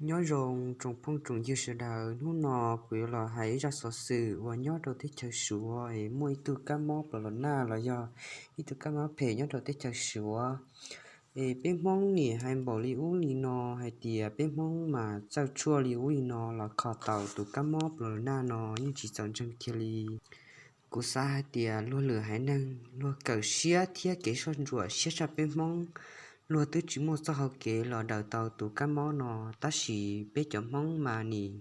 Nyob zoo tsoom phooj tsoom ywg sawv daws, hnub no kuv yuav los hais ib zaj xov xwm uas nyob rau teb chaws Suav es muaj ib tug kab mob pos los naj los yog ib tug kab mob phem nyob rau teb chaws Suav. Es peb Hmoob nim hais npaum li ub li no hais tias peb Hmoob mas txawj tshuaj li ub li no los kho tau tus kab mob pos los naj no yeej tsis txaus ntseeg kiag li. Kuv xav hais tias luag lwm haiv neeg luag kawm siab thiab kev soj ntsuam siab tshaj peb Hmoob, luag twb tsis muaj txoj hau kev los daws tau tus kab mob no, tab sis peb cov Hmoob mas nim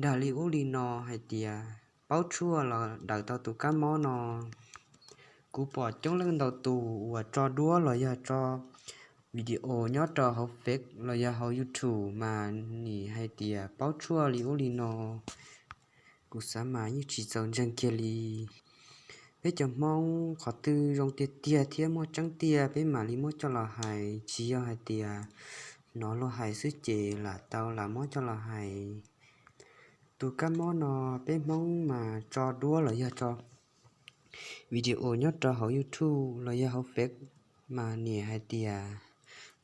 dag li ub li no hais tias paub tshuaj los daws tau tus kab mob no. Kuv pom coob leej ntau tus uas tso duab los yog tso video nyob rau hauv Face los yog hauv YouTube mas nim hais tias paub tshuaj li ub li no. Kuv xav mas yeej tsis txaus ntseeg kiag li. Peb cov Hmoob qhov twg zoo tiag tiag thiab muaj tseeb tiag peb mam li muab coj los hais, tsis yog hais tias hnov luag hais xwb ces lam tau lam muab coj los hais. Tus kab mob no peb Hmoob mas tso duab los yog tso video nyob rau hauv YouTube los yog hauv Face mas nim hais tias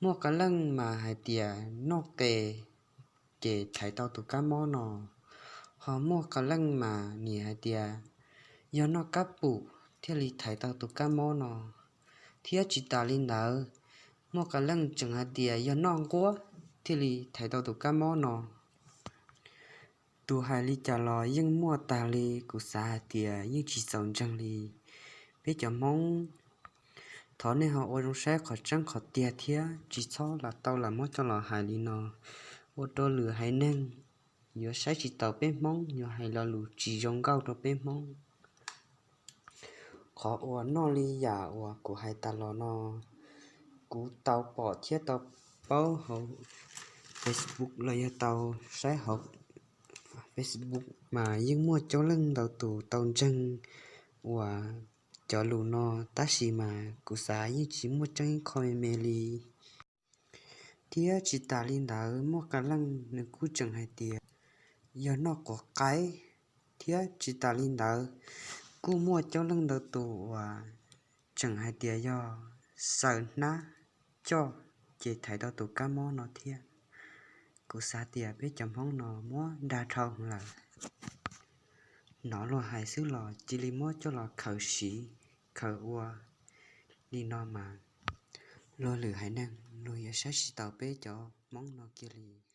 muaj qee leej mas hais tias noj qe ces thaiv tau tus kab mob no. Ho muaj qee leej mas nim hais tias yog noj kab pum thiaj li thaiv tau tus kab mob no. Thiab tsis tas li ntawd, muaj qee leej tseem hais tias yog noj nquab thiaj li thaiv tau tus kab mob no. Tus hais li cas los yeej muaj tag li, kuv xav hais tias yeej tsis txaus ntseeg li. Peb cov Hmoob, thov nej ho ua zoo saib qhov tseeb qhov tiag thiab tsis txhob lam tau lam muab coj los hais li no, ua rau lwm haiv neeg yuav saib tsis taus peb Hmoob, yuav hais lo lus tsis zoo nkauj rau peb Hmoob. Qhov uas noj li yam uas kuv hais tas los no, kuv tau pom thiab tau paub hauv Facebook los yog tau saib hauv Facebook mas yeej muaj coob leej ntau tus tau ntseeg uas cov lus no, tab sis mas kuv xav yeej tsis muaj tseeb ib qho me me li. Thiab tsis tas li ntawd, muaj qee leej nws kuj tseem hais tias yog noj quav qaib, thiab tsis tas li ntawd, kuj muaj coob leej ntau tus uas tseem hais tias yog xaws hnab coj ces thaiv tau tus kab mob no thiab. Kuv xav tias peb cov Hmoob no muab dag dhau lawm, hnov luag hais xwb los cia li muab coj los khaws siv khaws ua li no mas luag lwm haiv neeg luag yuav saib tsis taus peb cov Hmoob no kiag li.